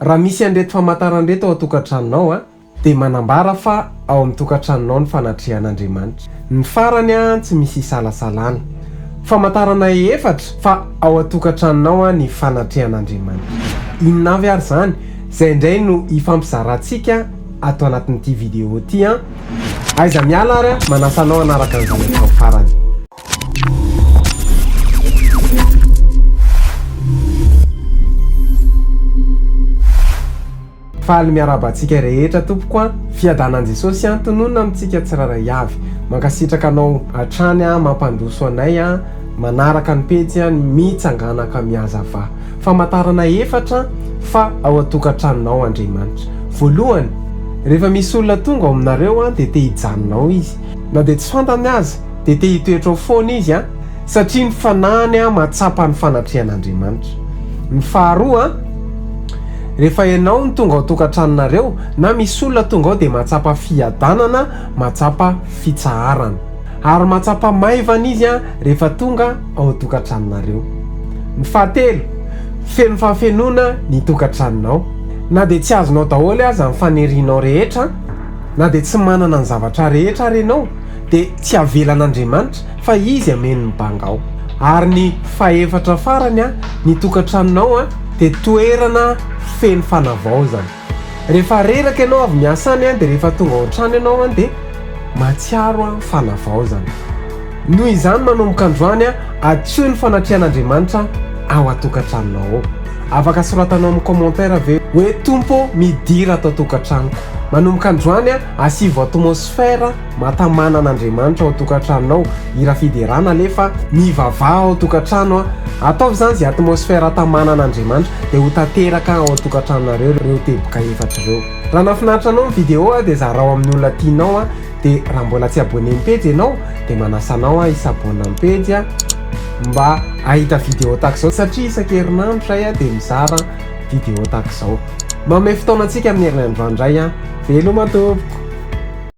Raha misy an'ireto famantarana ireto ao an-tokantranonao an, dia manambara fa ao amin'ny tokantranonao ny fanatrehan'Andriamanitra. Ny farany an, tsy misy isalasalana. Famantarana efatra fa ao an-tokantranonao ny fanatrehan'Andriamanitra. Inona avy ary izany? Izay indray no hifampizarantsika ato anatin'ity vidéo ity an. Aiza miala ary an, manasa anao hanaraka an'izany hatramin'ny farany. Faly miarahaba antsika rehetra tompoko an! Fiadanan'i Jesosy an tononina amintsika tsirairay avy. Mankasitraka anao hatrany an mampandroso anay an manaraka ny pejy an mitsanganaka mihazava. Famantarana efatra fa ao an-tokantranonao Andriamanitra. Voalohany, rehefa misy olona tonga ao aminareo an dia te hijanona ao izy. Na dia tsy fantany aza dia te hitoetra ao foana izy an satria ny fanahiny an mahatsapa ny fanatrehan'Andriamanitra. Ny faharoa an, rehefa ianao no tonga ao an-tokantranonareo na misy olona tonga ao dia mahatsapa fiadanana, mahatsapa fitsaharana. Ary mahatsapa maivana izy an rehefa tonga ao an-tokantranonareo. Ny fahatelo, feno fahafenoana ny tokantranonao. Na dia tsy azonao daholo aza ny fanirianao rehetra, na dia tsy manana ny zavatra rehetra ary ianao, dia tsy avelan'Andriamanitra fa Izy hameno ny banga ao. Ary ny fahefatra farany an, ny tokantranonao an, dia toerana feno fanavaozana. Rehefa reraka ianao avy miasa any an, dia rehefa tonga ao an-trano ianao an, dia mahatsiaro an fanavaozana. Noho izany manomboka androany an, antsoy ny fanatrehan'Andriamanitra ao an-tokantranonao ao. Afaka soratanao amin'ny commentaire ve hoe Tompo ô midira ato an-tokantranoko. Manomboka androany an, asivo atmosphère Mahatamana an'Andriamanitra ao an-tokantranonao, hira fiderana alefa, mivavaha ao an-tokantrano an, ataovy izany izay atmosphère hahatamana an'Andriamanitra dia ho tanteraka ao an-tokantranonareo ireo teboka efatra ireo. Raha nahafinaritra anao ny vidéo dia zarao amin'ny olona tianao an, dia raha mbola tsy abonné ny pejy ianao dia manasa anao aho hi-s'abonne amin'ny pejy mba hahita vidéo tahaka izao satria isan-kerinandro izahay dia mizara vidéo tahaka izao. Manome fotoana antsika amin'ny herinandro indray an, veloma tompoko.